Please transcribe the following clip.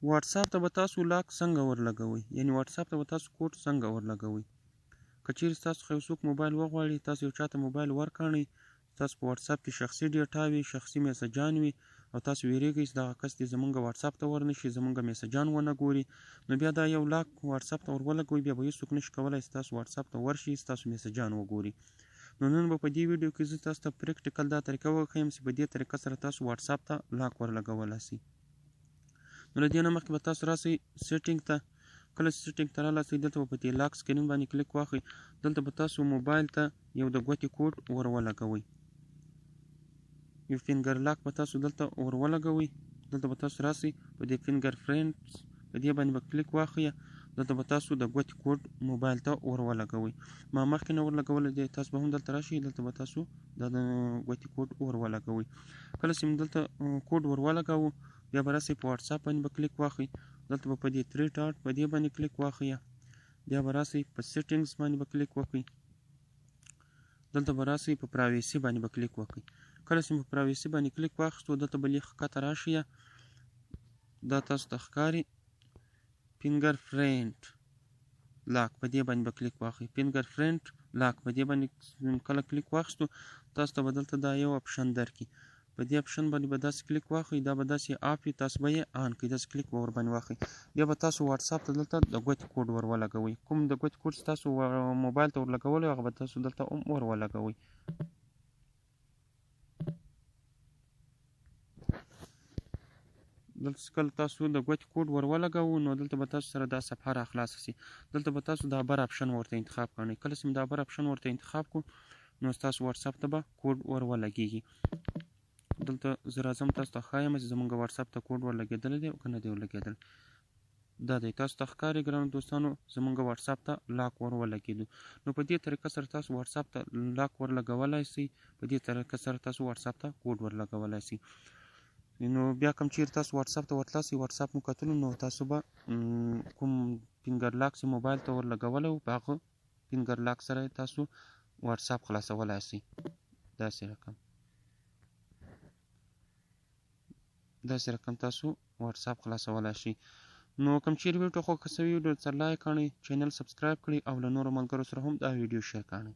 واټساپ ته به تاسو لاک څنګه ورلګوئ، یعنی واټساپ ته به تاسو کوډ څنګه ورلګوئ. که چیرې ستاسو څخه یو څوک موبایل وغواړي، تاسو یو چاته موبایل ورکاڼئ، ستاسو په واټساپ کې شخصي ډیټا وي، شخصي میسجان وي او تاسو ویریږئ چې دغه کس دې زمونږ واټساپ ته ورنشي، زمونږ میسجان ونه ګوري، نو بیا دا یو لاک واټساپ ته ور ولګوئ، بیا به هیڅوک نشي کولای چې ستاسو واټساپ ته ورشي، ستاسو میسجان وګوري. نو نن به په دې ویډیو کې زه تاسو ته پریکټیکل دا طریقه وښیم چې په دې طریقه سره تاسو واټساپ ته لاک ورلګولای شئ. نو له دې نه مخکې به تاسو راسئ سیټینګ ته. کله چې سیټینګ ته رالاسئ، دلته به په دې لاک سکرین باندې کلیک واخلئ، دلته به تاسو موبایل ته یو د ګوتې کوډ ور ولګوئ، یو فینګر لاک به تاسو دلته ور ولګوئ. دلته به تاسو راسئ په دې فینګر پرینټس په دې باندې به کلیک واخلئ، دلته به تاسو د ګوتې کوډ موبایل ته ور ولګوئ. ما مخکې نه ورلګولی دی، تاسو به هم دلته راشئ، دلته به تاسو دا د ګوتې کوډ ور ولګوئ. کله چې دلته کوډ ور ولګاوه، بیا به راسئ په واټساپ باندې به کلیک واخلئ، دلته به په دې تری ډاټ په دې باندې کلیک واخلئ، بیا به راسئ په سیټینګز باندې به کلیک وکړئ، دلته به راسئ په پرایویسي باندې به کلیک وکړئ. کله چې په پرایویسي باندې کلیک واخیستو، دلته به لیک ښکته راشئ، دا تاسو ته ښکاري فینګر پرینټ لاک، په دې باندې به کلیک واخلئ. فینګر پرینټ لاک په دې باندې کله کلیک واخیستو، تاسو ته به دلته دا یو اپشن درکړي. په دې اپشن باندې به داسې کلیک واخلئ، دا به داسې آف وي، تاسو به یې آن کړئ، داسې کلیک به ورباندې واخلئ. بیا به تاسو واټساپ ته دلته د ګوتې کوډ ور ولګوئ، کوم د ګوتې کوډ چې تاسو موبایل ته ورلګولی هغه به تاسو دلته هم ور ولګوئ. دلته کله تاسو د ګوتې کوډ ور ولګوو، نو دلته به تاسو سره دا صفحه را خلاصه شي. دلته به تاسو دا بر اپشن ورته انتخاب کړئ. کله چې دا بر اپشن ورته انتخاب کړو، نو ستاسو واټساپ ته به کوډ ور ولګېږي. دلته زه راځم تاسو ته ښایم چې زمونږ واټساپ ته کوډ ورلګېدلی دی او که نه دی ورلګېدلی. دا دی تاسو ته ښکاري ګرانو دوستانو، زمونږ واټساپ ته لاک ور ولګېدو. نو په دې طریقه سره تاسو واټساپ ته لاک ورلګولای شئ، په دې طریقه سره تاسو واټساپ ته کوډ ورلګولای شئ. نو بیا کوم چیرې تاسو واټساپ ته ورتلاسئ، واټساپ مو کتلو، نو تاسو به کوم فینګر لاک چې موبایل ته ورلګولی و، په هغه فینګر لاک سره تاسو واټساپ خلاصولای شئ. داسې رقم تاسو واټساپ خلاصولای شئ. نو کوم چیرې ویډیو خوښه شوې، ویډیو سره لایک کړئ، چینل سبسکرایب کړئ او له نورو ملګرو سره هم دا ویډیو شیر کړئ.